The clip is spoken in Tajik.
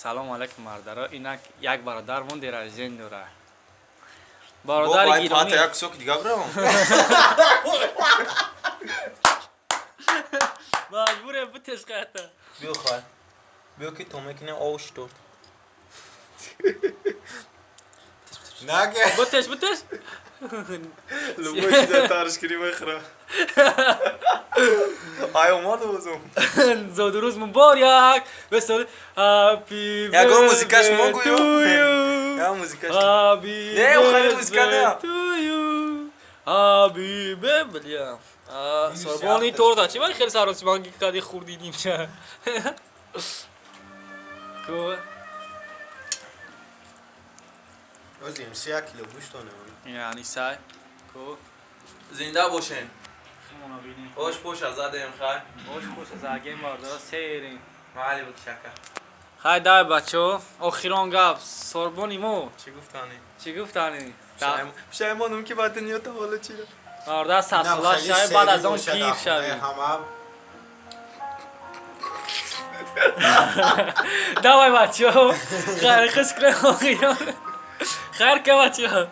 Салом алейкум, бародаро. Инак як бародармон день рождения дора. Бо Бародари бай пата гиромӣ. як кусок дига бирам. Маҷбурем бутеш қайта. Биё хай. Биё ки то мекунем ош торт. Наге. Бутеш, бутеш. Любой чиза тарш кунӣ мехӯрам. Ай омад бозум. Зодрӯз муборак. Бесол Happy Ягон музикаш мо birthday гӯё? to you. Я музикаш. Happy Не, хали музика не. birthday to you. Happy birthday. Бля. Сорбони торта. Чӣ вали хеле саросиманги кади хурди нимча. Ко? Озим 1 кило гӯшт донем. Яъни сай. Ко? Зинда бошем. Химона бинем. Ош поша задем хай. Ош поша загем бардора серем. Майли бикшака. Хай дай бачо. Охирон гап. Сорбони мо. Чӣ гуфтанӣ? Чӣ гуфтанӣ? Пушаймонам ки ба дунё таваллуд шудам. Бародар садсола шавӣ, баъд аз он пир шавӣ. Ҳама Давай бачо. Хайр хис кунем охирон. Хайр ка бачо.